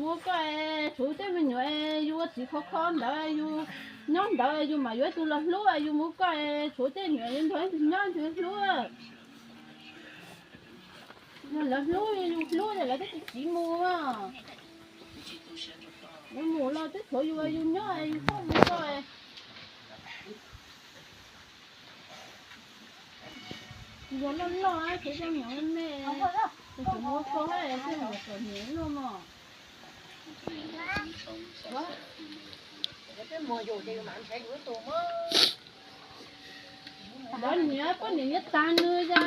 Mus koj, tshuav tej me nyuam yus ua txiv khov kho ntawd, yus nyob ntawd yus mam yuav tus los hlub, yus mus koj, tshuav tej nyuam yus nrog nyob yus hlub. Yog lawv hlub yus hlub ces lawv twb tsis tsiv mus. Lawv mus los twb tshuav yus, yus nyob yus txhob mus koj. Yog loj loj ces tej nyuam me, tus tsov muab koj, tej nyuam kom niam luaj mog. Lawv niam poj niam nyob tag nws ya.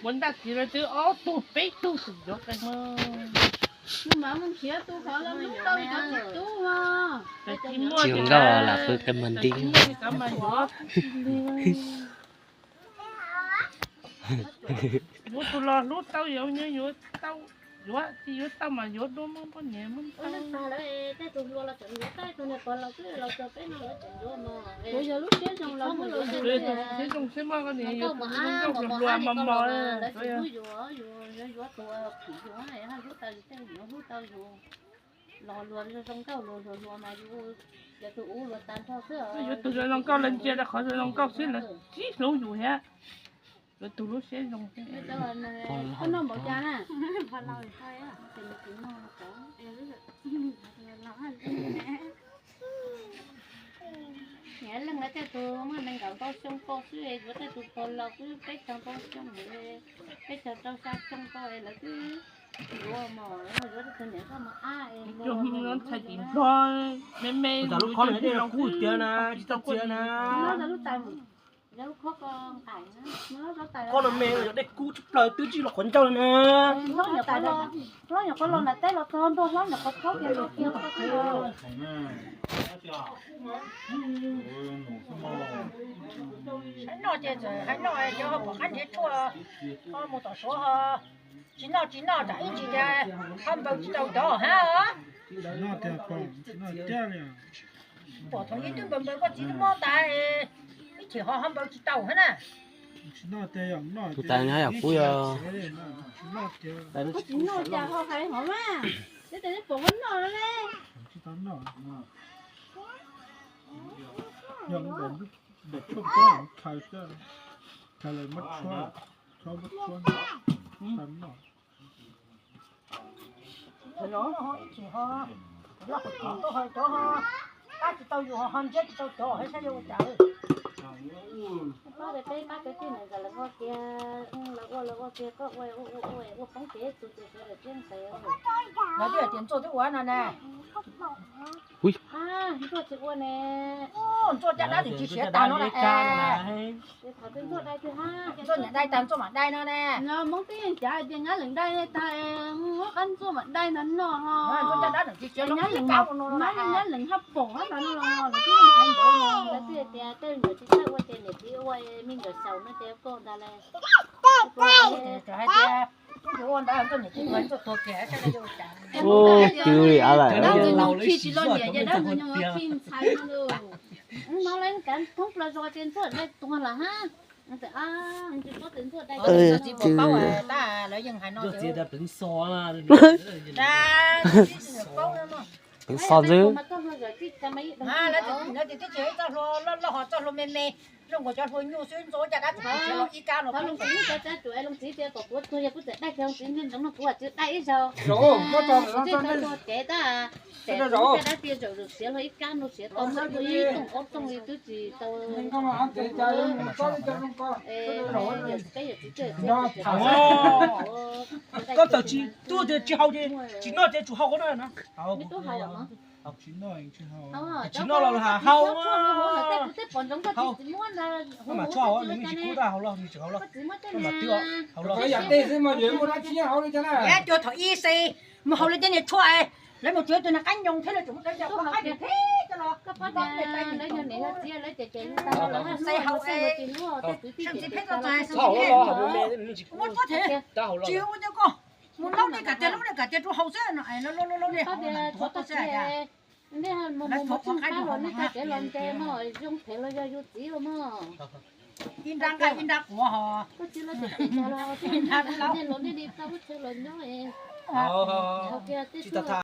Muab ntaj txiv lawv twb ob tug peb tug tus cov qe. Nws mas mus nrhiav tus qhov los hlub tau cov txiv tub os. Tsis nkauj lam pw qe mag nti. Yuav tus los hlub tau yuav, yuav tau, yuav tsis yuav tau mas yuav dua muab poj niam muab tau. Tej tus hluas los tseem yuav, tej tus niag pog los twb los txog peb no lawv tseem yuav mog. Yog lub siab zoo los muab los siab zoo siab mog, koj niam yuav tus hluas mos mos. Lawv tsis hlub yus, yus yuav tus phim yus, hlub tau yus tej yus hlub tau yus. Los luag zoo nkauj, luag hluas hluas mas yus, yog tus ub luag tag nrho xwb. Yuav tus zoo nkauj, lawv ntsia rau qhov zoo nkauj xwb, lawv tsis hlub yus thiab. Yuav tus lub siab zoo. Koj noj npaum cas na? Niam leej lawv tej tus muaj nees nkaum ntau xyoo poj xwb, yuav tej tus pog laus xwb peb caug ntau xyoo, peb caug rau xya xyoo poj lawv twb yuav mog, yuav tej tus niam koj mos ab es. Cov ntxhais tim Nplog me me, lub khob no dej los kub tiag na, tsis tau txias na. Khob no me yog dej kub tshaj plaws twb tsis los qhov ncauj na. Hlob nyuam qhuav los nram teb los txog ntua, hlob nyuam qhuav txhob kiag ntua kiag. Hais noj ces hais noj, cov ho pom qab nrhiav tshuaj, ho mus tom Suav ho tsis noj tsis noj tsam ib ntsis tias ho npaws tsis tau cov hab. Pom thaum ub twb npaws npaws koj txiv twb mob tas, ib chim ho ho npaws tsis tau hab na. Tus tas nyob yam kub yog. Koj tsis noj cas ho hais hov mas, teb tas neb pom koj noj no ne. Yog npaum npaum tshuaj khaws xwb, khaws lawm muab tshuab, tshuab muab tshuab, tau noj. Ib chim ho loj qhov tseem tuaj ho cov ho pab tsis tau yus ho ho ntsia tsis tau cov hab saib yuav ua cas. Pab peb pab peb tij neej tsa lawv ua kiag, lawv ua lawv ua kiag, koj ua ua ua ua poob kev tus ces sawv daws txhiab ntev. Lawv twb hais tias Ntxuaj twb ua no ne. Ntxuaj tsis ua ne. Ntxuaj caj dab tseem tsis siav tag no na. Ntxuaj niam dai tag Ntxuaj mam dai no ne. Hmoob twb yeej cav hais tias nyab lees dai tag, muab qab Ntxuaj mam dai ntag no ho. Ntxuaj caj dab tseem tsis siav, nyab lees haj pom hab no no los twb yeej hais ntawd no, lawv twb tias tej ntawd tsis txawj ua ces niam txiv ua, me ntawd xyaum no ces koj ntag le. Hais tias ua ntawd Ntxuaj niam txiv ua Ntxuaj tuag kiag. Ua cw li a lawm. Ntxuaj nyuag khi tsis los niam ces dab ntxuag nyuag khi ntxhais no. Hnov lawv kav thoob plaws zoo tias Ntxuaj dai tuag lawm hab. Peev xwb. Lawv tias twb tsis ib txoj hlua loj loj ho txoj hlua me me, zoo nkaus cov hlua nyuj xwb, Ntxuaj caj dab tseem tsis siav los ib kab no. Loos txiv tias kom kuv tuag yog kuv txawm dai kiag loos txiv ntsej ntxoov no kuv tsis dai ib zaug. Tsis tau tuag kev tab. Ces kuv caj dab tias zaum zaum siav hlua ib kab no siav tau ib tooj ob tooj li twb tsis tau. Koj txawm tsis tuaj ces tsis haus ces tsis noj ces tsum haus na. Tsis noj los haus. Koj mam tso haus, nws tsis kub tab haus los nws tseem haus los. Koj mam twb haus los. Yog cuag thaum ib xwb mus haus li tej niag tshuaj, lawv mus tsuav tus niag qaib nyoos thiab lawv tseem muab qaib nyoos qaib thiab coj los. Lawv yog niam yog txiv lawv ces ces yus tag no lawv haj hlub lawv tsis hlub tej kwv tij ces tsis tag los txhob hlub. Muab tshuaj thiab tsis ua cas koj mus laub dej kam tiag, laub dej kam tiag rau haus xwb no, laub laub dej haus tuav tuaj xwb. Nej mus mus tsis qab los nej txoj kev los ntev mog, zoo phem los yog yus txiv los mog. Ib nrab nqaij ib nrab quav hos. Koj txiv los tsis txiv los nej los nej li tau lub chaw los nyob es. Hauv kiag tej tug